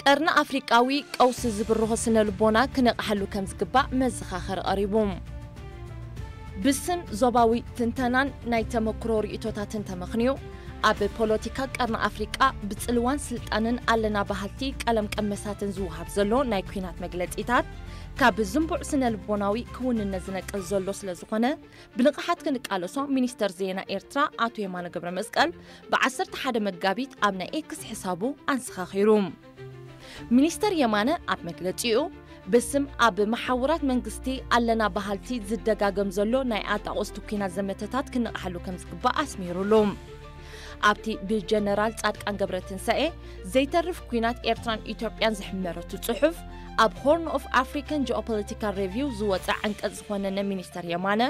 ቀርኒ ኣፍሪቃዊ ቀውሲ ዝብርሆ ስነ ልቦና ክነቕሓሉ ከም ዝግባእ መዘኻኸሪ ቀሪቡ። ብስም ዞባዊ ትንተናን ናይ ተመክሮ ርእይቶታትን ተመኽንዩ፣ ኣብ ፖለቲካ ቀርኒ ኣፍሪቃ ብጽልዋን ስልጣንን ኣለና በሃልቲ ቀለም ቀመሳትን ዝወሃብ ዘሎ ናይ ኲናት መግለጺታት፣ ካብ ዝንቡዕ ስነ ልቦናዊ ክውንነት ዝነቅል ዘሎ ስለ ዝኾነ፣ ብንቕሓት ክንቃለሶ ሚኒስተር ዜና ኤርትራ ኣቶ የማነ ገብረ መስቀል ብ ዓሰርተ ሓደ መጋቢት ኣብ ናይ ኤክስ ሕሳቡ ኣንሰኻኺሩ። ሚኒስተር የማነ ኣብ መግለጺኡ፣ ብስም ኣብ መሓውራት መንግስቲ ኣለና በሃልቲ ዝደጋገም ዘሎ ናይ ኣጣቕስቲ ኲናት ዘመተታት ክንቕሓሉ ከም ዝግባእ ኣስሚሩሉ። ኣብቲ ብጀነራል ጻድቃን ገብረትንሳኤ ዘይተርፍ ኲናት ኤርትራን ኢትዮጵያን ዝሕመረቱ ጽሑፍ፣ ኣብ ሆርን ኦፍ ኣፍሪካን ጂኦፖለቲካል ሬቪው ዝወጸ ዓንቀጽ ዝኾነነ ሚኒስተር የማነ፣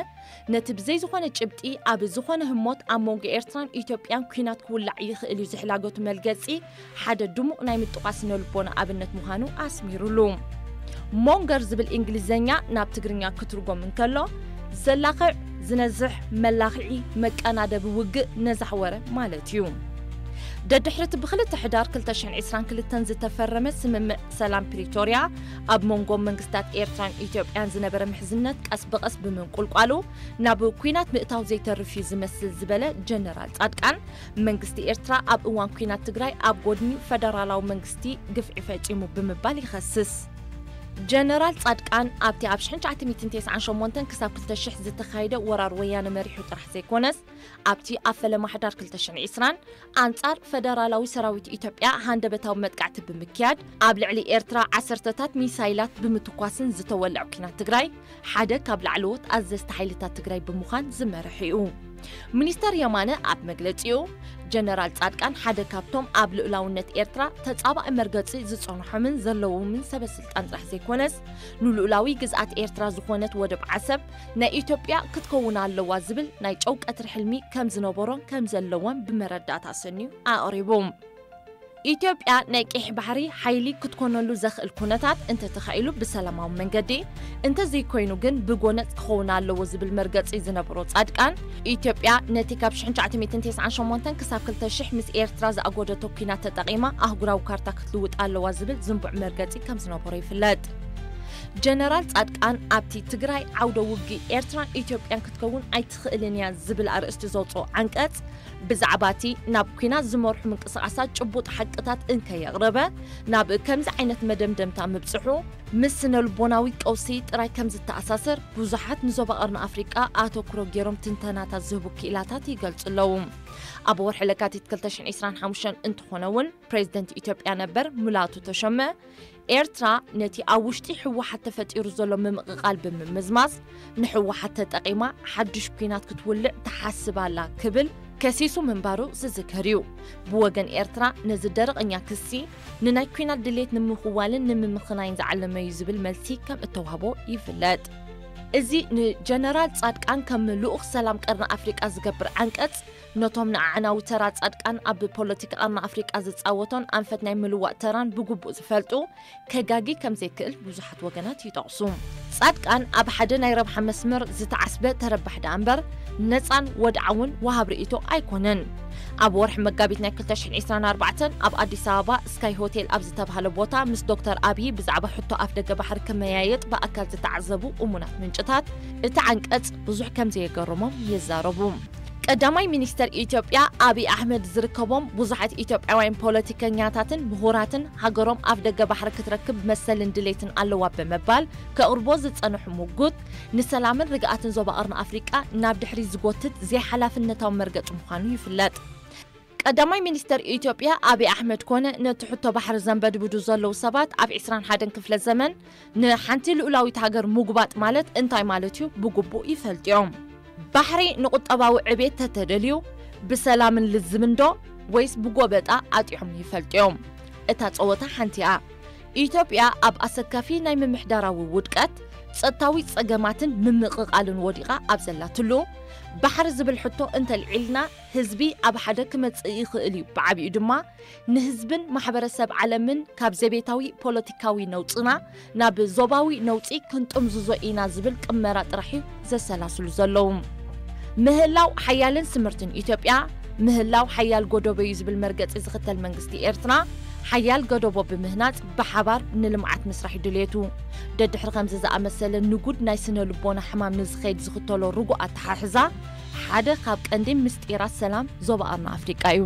ነቲ ብዘይ ዝኾነ ጭብጢ ኣብ ዝኾነ ህሞት ኣብ መንጎ ኤርትራን ኢትዮጵያን ኲናት ክውላዕ ይኽእል እዩ ዝሕላገቱ መልገጺ ሓደ ድሙቕ ናይ ምጥቋስ ስነ ልቦና ኣብነት ምዃኑ ኣስሚሩሉ። ሞንገር ዝብል እንግሊዘኛ ናብ ትግርኛ ክትርጎም እንከሎ፣ ዘላኽዕ፣ ዝነዝሕ፣ መላኽዒ፣ መቀናደቢ ውግእ፣ ነዛሕ ወረ ማለት እዩ። ደድሕሪ እቲ ብክልተ ሕዳር ክልተ ሽሕን ዕስራን ክልተን ዝተፈረመ ስምምዕ ሰላም ፕሪቶርያ፣ ኣብ መንጎ መንግስታት ኤርትራን ኢትዮጵያን ዝነበረ ምሕዝነት ቀስ ብቐስ ብምንቁልቋሉ፣ ናብ ኲናት ምእታው ዘይተርፍ እዩ ዝመስል ዝበለ ጀነራል ጻድቃን፣ መንግስቲ ኤርትራ ኣብ እዋን ኲናት ትግራይ ኣብ ጎድኒ ፈደራላዊ መንግስቲ ግፍዒ ፈጺሙ ብምባል ይኸስስ። ጀነራል ጻድቃን ኣብቲ ኣብ ሽሕን ትሽዓተ ሚእትን ተስዓን ሸሞንተን ክሳብ ክልተ ሽሕ ዝተኻየደ ወራር ወያነ መሪሑ ጥራሕ ዘይኮነስ፣ ኣብቲ ኣብ ፈለማ ሕዳር ክልተ ሽሕን ዕስራን ኣንጻር ፈደራላዊ ሰራዊት ኢትዮጵያ ሃንደበታዊ መጥቃዕቲ ብምክያድ፣ ኣብ ልዕሊ ኤርትራ ዓሰርተታት ሚሳይላት ብምትኳስን ዝተወልዐ ኲናት ትግራይ ሓደ ካብ ላዕለዎት ኣዘዝቲ ሓይልታት ትግራይ ብምዃን ዝመርሕ እዩ። ሚኒስተር የማነ ኣብ መግለጺኡ፣ ጀነራል ጻድቃን ሓደ ካብቶም ኣብ ልኡላውነት ኤርትራ ተጻባኢ መርገጺ ዝጸንሖምን ዘለዎምን ሰበ ስልጣን ጥራሕ ዘይኮነስ፣ ንልኡላዊ ግዝኣት ኤርትራ ዝኾነት ወደብ ዓሰብ ናይ ኢትዮጵያ ክትከውን ኣለዋ ዝብል ናይ ጨው ቀትሪ ሕልሚ ከም ዝነበሮን ከም ዘለዎን ብመረዳእታ ኣሰንዩ ኣቕሪቡ። ኢትዮጵያ ናይ ቀይሕ ባሕሪ ሓይሊ ክትኮነሉ ዘኽእል ኩነታት እንተተኻኢሉ ብሰላማዊ መንገዲ፣ እንተዘይኮይኑ ግን ብጎነጽ ክኸውን ኣለዎ ዝብል መርገጺ ዝነበሮ ጻድቃን፣ ኢትዮጵያ ነቲ ካብ ሽሕን ትሽዓተ ሚእትን ተስዓን ሸሞንተን ክሳብ ክልተ ሽሕ ምስ ኤርትራ ዝኣጎደቶ ኲናት ተጠቒማ ኣህጉራዊ ካርታ ክትልውጥ ኣለዋ ዝብል ዝንቡዕ መርገጺ ከም ዝነበሮ ይፍለጥ። ጀነራል ጻድቃን ኣብቲ ትግራይ ዓውደ ውግእ ኤርትራን ኢትዮጵያን ክትከውን ኣይትኽእልን እያ ዝብል ኣርእስቲ ዘውጽኦ ዓንቀጽ፣ ብዛዕባ እቲ ናብ ኲናት ዝመርሑ ምንቅስቓሳት ጭቡጥ ሓቅታት እንከየቕረበ፣ ናብ ከምዚ ዓይነት መደምደምታ ምብጽሑ፣ ምስ ስነ ልቦናዊ ቀውሲ ጥራይ ከም ዝተኣሳሰር ብዙሓት ንዞባ ቀርኒ ኣፍሪቃ ኣተኩሮ ገይሮም ትንተናታት ዝህቡ ክኢላታት ይገልጹ ኣለዉ። ኣብ ወርሒ ለካቲት ክልተ ሽሕን ዕስራን ሓሙሽተን እንተኾነ እውን፣ ፕሬዚደንት ኢትዮጵያ ነበር ሙላቱ ተሾመ፣ ኤርትራ ነቲ ኣብ ውሽጢ ህወሓት ተፈጢሩ ዘሎ ምምቕቓል ብምምዝማዝ፣ ንህወሓት ተጠቒማ ሓድሽ ኲናት ክትውልዕ ትሓስብ ኣላ ክብል ከሲሱ ምንባሩ ዝዝከር እዩ። ብወገን ኤርትራ፣ ነዚ ደረቕኛ ክሲ ንናይ ኲናት ድሌት ንምኽዋልን ንምምኽናይን ዝዓለመ እዩ ዝብል መልሲ ከም እተዋህቦ ይፍለጥ። እዚ ንጀነራል ጻድቃን ከም ልኡኽ ሰላም ቀርኒ ኣፍሪቃ ዝገብር ዓንቀጽ፣ ነቶም ንኣዕናዊ ተራ ጻድቃን ኣብ ፖለቲካ ቀርኒ ኣፍሪቃ ዝጻወቶን ኣንፈት ናይ ምልዋጥ ተራን ብግቡእ ዝፈልጡ፣ ከጋጊ ከም ዘይክእል ብዙሓት ወገናት ይጠቕሱ። ጻድቃን ኣብ ሓደ ናይ ረብሓ መስመር ዝተዓስበ ተረባሕ ደኣ እምበር፣ ነጻን ወድዓውን ወሃብ ርእይቶ ኣይኮነን። ኣብ ወርሒ መጋቢት ናይ ክልተ ሽሕን ዕስራን ኣርባዕተን ኣብ ኣዲስ ኣበባ ስካይ ሆቴል ኣብ ዝተባህለ ቦታ ምስ ዶክተር ኣብዪ ብዛዕባ ሕቶ ኣፍደገ ባሕሪ ክመያየጥ ብኣካል ዝተዓዘቡ እሙናት ምንጭታት፣ እቲ ዓንቀጽ ብዙሕ ከም ዘየገረሞም ይዛረቡ። ቀዳማይ ሚኒስተር ኢትዮጵያ ኣብይ ኣሕመድ ዝርከቦም ብዙሓት ኢትዮጵያውያን ፖለቲከኛታትን ምሁራትን ሃገሮም ኣፍደገ ባሕሪ ክትረክብ መሰልን ድሌትን ኣለዋ ብምባል ከቕርቦ ዝጸንሑ ምጉት፣ ንሰላምን ርግኣትን ዞባ ቀርኒ ኣፍሪቃ ናብ ድሕሪት ዝጎትት ዘይሓላፍነታዊ መርገጺ ምዃኑ ይፍለጥ። ቀዳማይ ሚኒስተር ኢትዮጵያ ኣብይ ኣሕመድ ኮነ ነቲ ሕቶ ባሕሪ ዘንበድብዱ ዘለዉ ሰባት ኣብ ዕስራን ሓደን ክፍለ ዘመን ንሓንቲ ልኡላዊት ሃገር ምጉባጥ ማለት እንታይ ማለት እዩ ብግቡእ ይፈልጡ እዮም። ባሕሪ ንቁጠባዊ ዕቤት ተተደልዩ ብሰላምን ልዝብን ዶ ወይስ ብጎበጣ ኣጢዖም ይፈልጡ እዮም። እታ ጸወታ ሓንቲ እያ። ኢትዮጵያ ኣብ ኣሰካፊ ናይ ምምሕዳራዊ ውድቀት፣ ጸጥታዊ ጸገማትን ምምቕቓልን ወዲቓ ኣብ ዘላትሉ፣ ባሕሪ ዝብል ሕቶ እንተልዒልና፣ ህዝቢ ኣብ ሓደ ክመጽእ ይኽእል እዩ። ብዓቢኡ ድማ ንህዝብን ማሕበረሰብ ዓለምን ካብ ዘቤታዊ ፖለቲካዊ ነውጽና ናብ ዞባዊ ነውጺ ክንጥምዝዞ ኢና ዝብል ቅመራ ጥራሕ እዩ ዘሰላስሉ ዘለዉ። ምህላው ሓያልን ስምርትን ኢትዮጵያ፣ ምህላው ሓያል ጎደቦ እዩ ዝብል መርገጺ ዝኽተል መንግስቲ ኤርትራ፣ ሓያል ገደቦ ብምህናጽ ብሓባር ንልምዓት ምስራሕ ድልየቱ። ደድሕሪ ከምዚ ዝኣመሰለ ንጉድ ናይ ስነ ልቦና ሕማም ንዝኸይድ ዝኽተሎ ርጉእ ኣተሓሕዛ ሓደ ካብ ቀንዲ ምስጢራት ሰላም ዞባ ቀርኒ ኣፍሪቃ እዩ።